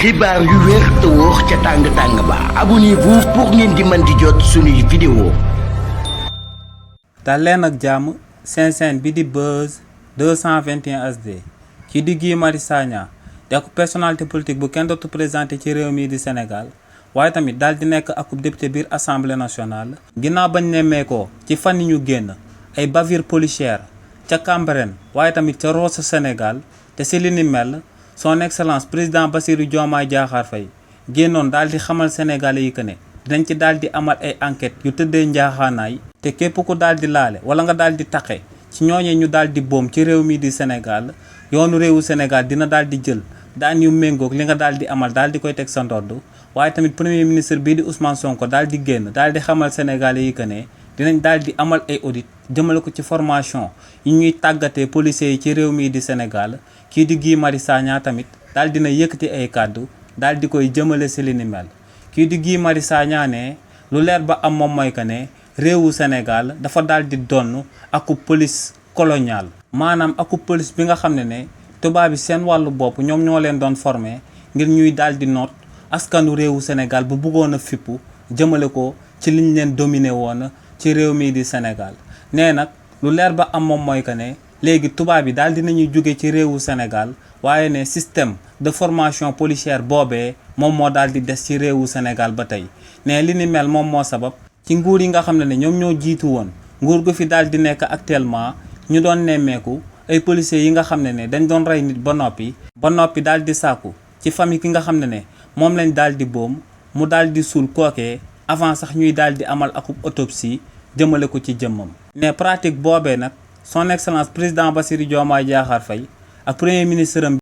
xibaar yu wér te wóor ca tàng ba abonnez-vous pour ngeen di mën di jot suñuy vidéo. dal leen ak jàmm seen chaîne bi di Buzz 221 HD ci di Guy Marius Sagna nekk personnalité politique bu kenn dootu présenté ci réew mi di Sénégal waaye tamit daal di nekk akub député biir assemblée nationale. ginnaaw bañ nemmeekoo ci fan yi ñu génn ay bavure policière ca Cambérène waaye tamit ca Rosso Sénégal te si li ni mel son excellence président Bassirou Diomaye Diakhar Faye génnoon daal di xamal sénégalais yi que ne dinañ ci daal di amal ay enquêtes yu tëddee njaaxaanaay te képp ku daal di laale wala nga daal di taqe ci ñooñee ñu daal di boom ci réew mi di Sénégal yoonu réewu Sénégal dina daal di jël daan yu méngoog li nga daal di amal daal di koy teg sa ndodd. waaye tamit premier ministre bii di Ousmane Sonko daal di génn daal di xamal sénégalais yi que ne dinañ daal di amal ay audit jëmale ko ci formation yi ñuy tàggatee policiers yi ci réew mii di Sénégal. kii di Guy Marius Sagna tamit daal dina yëkkati ay kàddu daal di koy jëmale si li ni mel. kii di Guy Marius Sagna ne lu leer ba am moom mooy que ne réewu Sénégal dafa daal di donn akub police coloniale maanaam akub police bi nga xam ne tubaab bi seen wàllu bopp ñoom ñoo leen doon formé ngir ñuy daal di noot askanu réewu Sénégal bu bëggoon a fippu jëmale ko ci liñ leen dominé woon ci réew mii di Sénégal. nee nag lu leer ba am moom mooy que ne léegi tubaab yi daal dinañuy jóge ci réewu Sénégal waaye ne système de formation policière boobee moom moo daal di des ci réewu Sénégal ba tey. ne li ni mel moom moo sabab ci nguur yi nga xam ne ñoom ñoo jiitu woon nguur gu fi daal di nekk actuellement ñu doon nemmeeku ay policiers yi nga xam ne dañ doon rey nit ba noppi daal di sàkku ci famille ki nga xam ne moom lañ daal di boom mu daal di suul kookee avant sax ñuy daal di amal akub autopsie jëmale ko ci jëmmam. ne pratique boobee nag son excellence président Bassirou Diomaye Diakhar Faye ak premier ministre am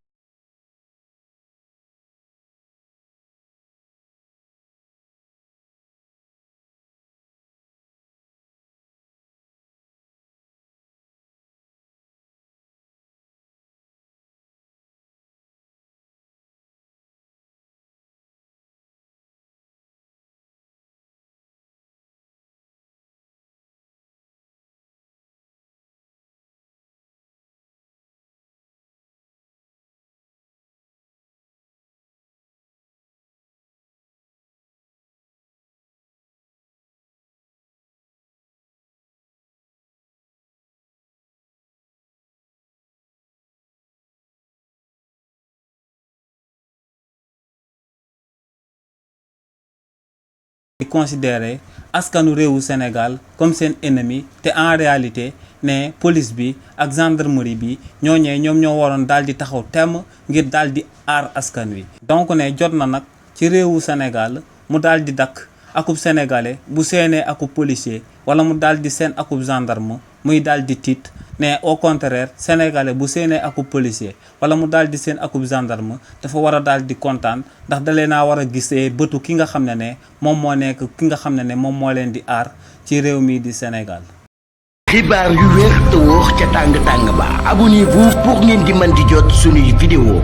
di considérer askanu réewu Sénégal comme seen ennemi te en réalité ne police bi ak gendarmerie bi ñooñee ñoom ñoo waroon daal di taxaw temm ngir daal di aar askan wi. donc ne jot na nag ci réewu Sénégal mu daal di dakk akub sénégalais bu seenee akub policier wala mu daal di seen akub gendarme muy daal di tiit ne au contraire sénégalais bu seenee akub policier wala mu daal di seen akub gendarme dafa war a daal di kontaan ndax dalee naa war a gisee bëtu ki nga xam ne moom moo nekk ki nga xam ne moom moo leen di aar ci réew mi di Sénégal. xibaar yu wér te wóor ca tàng ba abonnez-vous pour ngeen di mën di jot suñuy vidéo.